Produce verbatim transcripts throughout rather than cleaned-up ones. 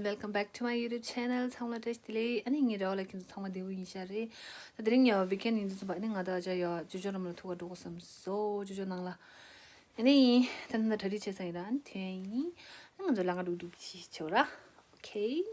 Welcome back to my YouTube channel. ཚང་མ་ལ་བཀྲ་ཤིས་བདེ་ལེགས། ཨ་ནི་ངའི་རེ་བ་ལ་ཁྱེད་ཚོ་ཚང་མ་བདེ་པོ་ཡིན་ཤག་རེད། ད་དེ་རིང་ཡ་ཝི་ཀེན་ཡིན་དུས་ཙམ་པ་ཨ་ནི་ང་དང་ཨ་ཅག་ཡ་ཅོ་ཅོ་རང་ལ་ཐུག་ག་འགྲོ་དགོས་བསམ་སོང་། ཅོ་ཅོ་ནང་ལ། ཨ་ནི་ད་ནི་ད་གྲ་སྒྲིག་བྱས་ཚར་ཡིན་ར། ཨ་ནི་ཐོན་ཡིན། ཨ་ང་ཚོ་ལམ་ཁ་འགྲོ་འགྲོ་གི་ཞིག་བྱེད་ར། ཨོ་ཁེ།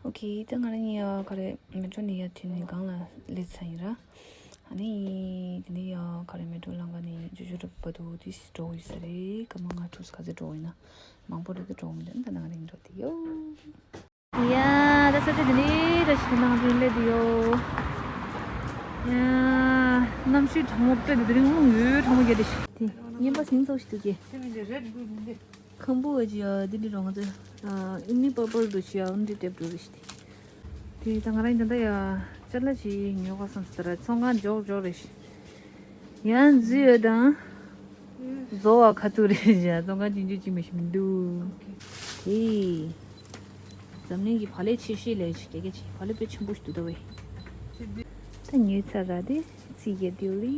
ཨོ་ཁེ། ད་ང་རང་གཉིས་ཡ་ག་རེ་མེ་ཊྲོ་ནས་ཡར་ཐོན་ནས་སྒང་ལ་སླེབས་ཚར་ཡིན་ར། ཨ་ནི་དེ་ནས་ཡ་ག་རེ་མེ་ཊྲོ་ལམ་ཁ་ནས་ཅོ་ཅོ་ར་བར་དུ་དེ་འགྲོ་ཡོད་ས་རེད། སྐར་མ་ལྔ་དྲུག་ག་ཚོད་འགྲོ་ཡིན་ན། མང་པོ་རེད་ད་འགྲོ་མི་འདུག་ད་ང་རང་གཉིས་འགྲོ་དེ་ཡོད། ཡ། ད་ས་ཆ་དེ་ནས་ད་ཞིག་ནང་དུ་སླེབས་དུ་ཡོད། ཡ། གནམ་གཤིས་གྲང་མོ་དཔེ་དེ་རིང་རླུང་ཡོད་གྲང་མོ་རྒྱག་དེ་ཞིག་དེ་ཉན་པ་ཟིང་ཚོགས་ཤིག་འདུག་གི། ཁམ་བུ་བ་ཅི་ཡ་དེ་འདྲི་རོ་ང་ཚོ་ཨ་ཨིན་མི་པར་པལ་དུ་ཞི་ཡ་འདི་དེབ་འགྲོ་རེ་ཞིག་དེ། དེ་ད་ང་རང་ད་ལྟ་ཡ་ཅ་ལག་ཅིག་ཉོ་ག་བསམ་སྟེ་ར་ཚོང་ཁང་འཇོག་འཇོག་རེ་ཞིག་ཡ་འཛུལ་ཡོད་དང་། བཟོ་བ་ཁ་ཐུག་རེད་བཞག་ཚོང་ཁང་ཅིག་འཇུ་ཅིག་མི་ཤེས་མི་འདུག་དེ། འཛམ་གླིང་གི་བག་ལེབ་ཆེ་ཤོས་ལས་ཆེ་གེ་གེ་ཆེ་བག་ལེབ་དཔེ་ཆེན་པོ་ཞིག་འདུག་ད་བས། ད་ཉོས་ཚར་ར་དེ་རྩིས་རྒྱག་དུས་ལི་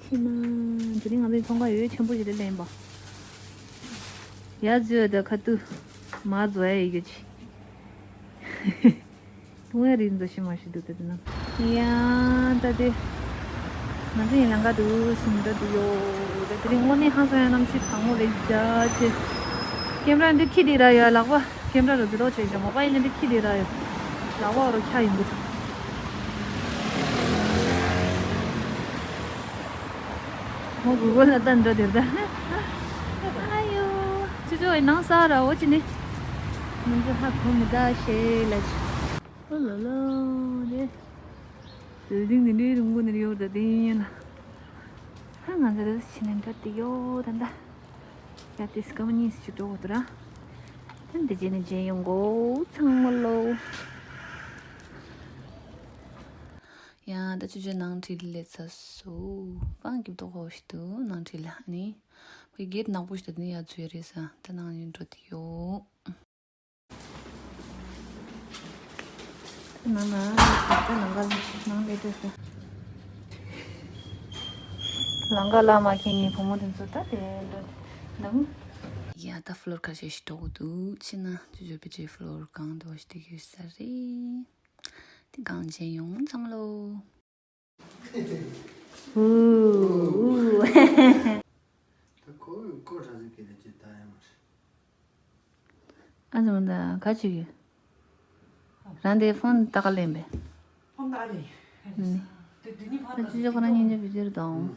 ཕྱིན་ན། དེ་རིང་ང་ཚོའི་ཚོང་ཁང་ཡོད་ཆེན་པོ་ཞིག་རེད་ལེན་པ། ཡ་ཛུ་ད་ཁ་ཏུ་མ་ཛོ་ཡ་ཡི་གེ་ཆེ། ཐུང་བའི་རིགས་འདུ་ཤེས་མ་ཤེས་འདུག་ད་དེ་ན། ཡ་ད་དེ། ང་ཚོ་ཡིན་ལང་ཀ་དུ་ཞིང་འདྲ་འདུག་ཡོད། ད་དེ་རིང་དངོས་གནས་ཧང་སང་ཡ་གནམ་གཤིས་གྲང་མོ་རེད་ད་ཆེ། ཀེམ་ར་འདི་ཁྱི་དེ་ར་ཡོད་ལག་པ། ཀེམ་ར་རུ་དེ་རོ་ཆེ་ཞིང་མོ་པ་ཡིན་ན་འདི་ཁྱི་དེ་ར་ཡོད། ལག་པ་རུ་ཁྱ་ཡིན་འདུག་མོ་གུ་གུ་ལ་ད་འདྲ་དེར་ད། ཨ་ཡོ། ཅི་ཅོ་ནང་ས་ར་འོ་ཅི་ནི། ང་ཚོ་ཧ་གོ་མི་ད་ཤེས་ལ་ཅི། ཨོ་ལོ་ལོ་ནི། བིལ་ཌིང་ནི་ནི་རུང་གུ་ནི་ཡོད་ད་དེ་ཡིན་ལ། ཧ་ང་ཚོ་རེ་ཕྱི་ནས་འདྲ་དེ་ཡོད་ད་འདྲ། ཡ་དེ་སྐར་མ་གཉིས་ཤིག་འགྲོ་དགོས་འདུག་ར། ད་འདི་རྗེས་ནས་མཇལ་ཡོང་གོ་ཚང་མ་ལོ། ཡང་ད་ཆུ་ཆུ་ནང་ཁྲིད་ལས་ཚ་སུ་པང་གི་ཏོག་ཧོ་ཞིག་ཏུ་ནང་ཁྲིད་ལ་ནི་བི་གེད་ནག་པོ་ཞིག་ཏུ་ནི་ཡ་ཚུ་ཡ་རེད་ས་ད་ནང་ནི་འགྲོ་དེ་ཡོད། ནང་ན་ད་ནང་ག་ནང་ལས་དེ་ས་ལང་ག་ལ་མ་ཁྱེད་ངའི་བུ་མོ་དེ་ཚོ་ད་དེ་འགྲོ་དེ་ནང་། ཡ་ད་ཕློར་ཁ་ཤས་ཤིག་འགྲོ་དགོས་འདུག་ཕྱི་ན་ཆུ་ཆུ་བི་ཅི་ཕློར་གང་འདུག་ཞིག་དེ་གི་ས་རེད། དེ་གང་བྱས་ཡོང་ཚང་ལོ། ད་ཁོ་ཁོ་ར་ཟིག་གི་ལས་ཀྱི་ད་ཡ་མ་རེད། ཨ་ཙི་མ་ད་ག་ཅིག་གི། རང་དེ་ཕོན་ཏག་ལེན་པས། ཕོན་ཏག་ལེན། ད་ཅི་ཅི་ཁོ་རང་སྙིང་རྗེ་བི་ཟེར་དང་།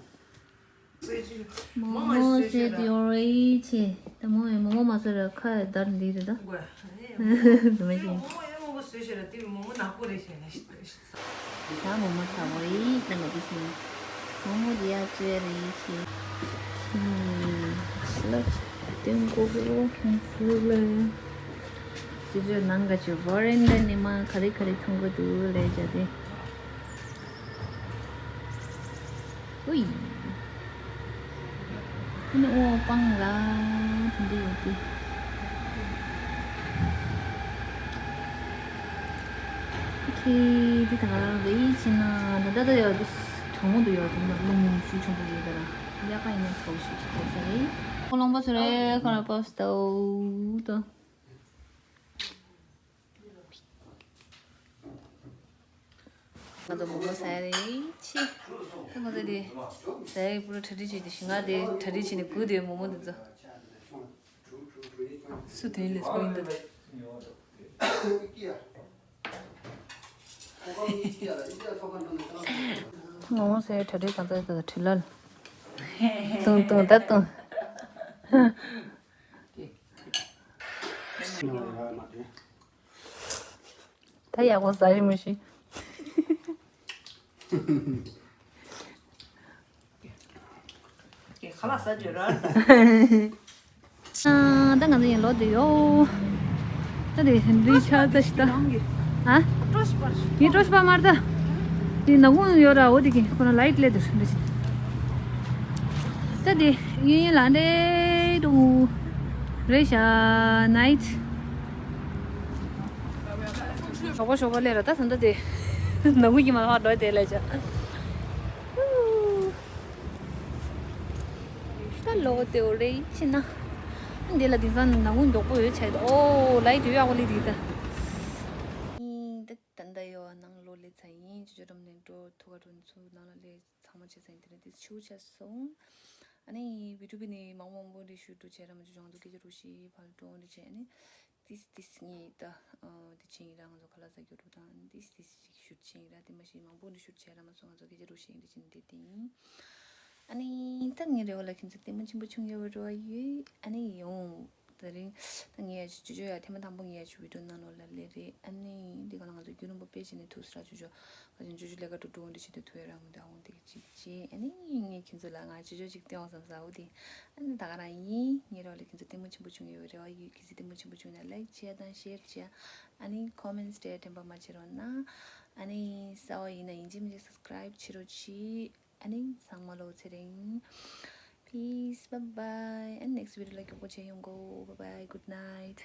མོ་མོ་ཟེར་དེ་ཡོང་རེད་ཆེ། ད་མོ་ཡང་མོ་མོ་མ་ཟེར་ར་ཁ་ཡ་དར་འདི་རེད་ད། དུ་མ་ཤེས། ད་མོ་མོ་ཚ་བོ་ཡིས་ཁྱེད་ལ་འདི་ཤེས། མོ་མོ་འདི་ཡ་བཙོས་རེད་ཤེས། ཤི་ལ་སྟོན་གོ་གོ་ཁྱེད་ཚུལ་ལ། ཅི་ཅོ་ནང་ག་ཅོ་བོ་རེན་ད་ནི་མ་ག་རེ་ག་རེ་མཐོང་གི་འདུག་ལས་བྱ་དེ། ཨུའི། ཨ་ནི་ཨོ་སྤང་ལ་དེ་འདྲ་ཡོད་དེ། ཨོ་ཁེ། འདི་ད་ག་རང་རེད་ཕྱིན་ན་ད་ལྟ་ད་ཡོད་དེ། གྲང་མོ་འདུག་ཡོད་དེ་ན་རླུང་ཤུགས་ཆེན་པོ་ཡོད་ད་ར། ཡག་པ་ཡིན་ན་ཚ་བོ་ཞིག་ཞིག་གོ་ས་རེད། ཁོ་ལོང་པ་ཚོ་རེད་ཁོ་རང་པོ་སྟོ་ཏོ། ང་ཚོ་མོག་མོག་ཟ་ཡ་རེད་ཆི། ད་ང་ཚོ་དེ་ཟ་ཡ་པུ་ར་གྲ་སྒྲིག་བྱས་ཏེ་ཞིང་ང་དེ་གྲ་སྒྲིག་བྱས་ནས་སྒུག་དེ་མོག་མོག་འདི་ཚོ། སུ་དེ་ལས་སུ་ཡིན་འདུག་མོག་མོག་ཟ་ཡ་གྲ་སྒྲིག་གང་ཚ་ད་དྲི་ལ་ལ། ཏུང་ཏུང་ད་ཏུང་། ད་ཡག་པོ་ཟ་རེ་མི་ཤེས། ཁ་ལག་ཟ་བརྗོད་ར། ཨ། ད་ང་ཚོ་ཡང་ལོག་འགྲོ་ཡོད། ད་དེ་རི་ཆགས་ད་ཤི་ད། ཨ། ངའི་ཀྲོ་ཤི་པ་མར་ད། དེ་ནག་ཁུང་ཡོད་ར་འོ་དེ་གི་ཁོ་ན་ལའིཊ་ལས་དུ་རི་ཆགས། ད་དེ་ཡིན་ཡིན་ལ་འདྲེ་འགྲོ། རེད་ཤག night། ཞོགས་པ་ཞོགས་པ་སླེབས་ར་ད་ད་ལྟ་དེ། ནང་ཁུལ་གྱི་མ་ཧ་འགྲོ་དེ་ལས་བྱ། ད་ལོ་དེ་འོ་རེད་ཕྱིན་ན། འདི་ལ་དེང་སང་ནང་ཁུལ་མགྱོགས་པོ་ཡོད་ཆགས་ད། ཨོ་light་ཡོད་ཨ་ཁོ་ལི་དེ་ད། ད་ད་ལྟ་ཡོད་ནང་ལོ་ལས་ཚ་ཡིན་ཅོ་ཅོ་འགྲམ་ནས་འགྲོ་ཐུག་ག་འགྲོ་ཚུར་ནང་ལ་སླེབས། ཚང་མ་བྱས་ཚར་ཡིན། དེ་ནས་དེ་ཕྱི་ཆ་སོང་། ཨ་ནི་བི་ཌི་ཡོ་བི་ནི་མང་པོ་མང་པོ་འདྲི་ཞུ་འགྲོ་བྱས་ར་མ་བྱུང་། ང་ཚོ་སྐད་ཆ་རུ་ཞིག་ཕར་འགྲོ་འདྲི་བྱས། ཨ་ནི་ཏིས་ཏིས་ངས་ད་དེ་ཆེན་ཡིན་ར། ང་ཚོ་ཁ་ལག་ཟ་རྒྱུ་རུ་དང་ཏིས་ཏིས་ཞིག་ཞུ་ཆེན་ཡིན་ར། དེ་མ་ཞིག་མང་པོ་འདྲི་ཞུ་བྱས་ར་མ་སོང་། ང་ཚོ་སྐད་ཆ་རུ་ཞིག་འདྲི་བྱས་འདི་དེ་ཡིན། ཨ་ནི་ད་ངའི་རེ་བ་ལ་ཁྱེད་ཚོ་ལྟད་མོ་ཆེན་པོ་བྱུང་ཡོད་པའི་རེ་བ་ཡོད། ཨ་ནི་ཡོང་། དེ་རིང་ད་ངས་ཅོ་ཅོ་ཡ་ཐེངས་མ་དང་པོ་ངས་ཅོ་བི་ཌི་ཡོ་ནང་ལོགས་ལ་སླེབས་རེད། ཨ་ནི་འདི་ག་ལ་ང་ཚོ་རྒྱུན་རིང་པོ་དཔེ་བྱས་ནས་ཐུག་ས་ར། ཅོ་ཅོ་ག་ཅན་ཅོ་ཅོ་ལས་ཀ་འགྲོ་འགྲོ་འདི་བྱེད་དུ་ཐུག་ཡ་ར། འོ་འདི་ཨ་འོ་འདི་གཅིག་བྱས། ཨ་ནི་ངས་ཁྱེད་ཚོ་ལ་ང་ཅོ་ཅོ་ཅིག་སྟོན་བསམ་ས། འོ་འདི་ཨ་ནི་ད་ག་རང་ཡིན། ངའི་རོགས་ལ་ཁྱེད་ཚོ་ལྟད་མོ་ཆེན་པོ་བྱུང་ཡོད་པའི་རེ་བ་ཡོད། གལ་སྲིད་ལྟད་མོ་ཆེན་པོ་བྱུང་ན་ལའིཀ་བྱས་དང་ཤེར་བྱས། ཨ་ནི་ཀོ་མེན་ཊི་སྤྲད་དྲན་པ་མ་བྱེད་རོགས་གནང་། ཨ་ནི་གསར་པ་ཡིན་ན་ཡིན་གཅིག་མིན་གཅིག་སབ་སི་ཀ་རའིབ་བྱེད་རོགས་གྱིས། ཨ་ནི་ཚང་མ་ལོ་ཚེ་རིང་། Peace, bye bye, and next video ལ་མགྱོགས་པོ་བྱས་ཡོང་གོ། Bye bye, good night.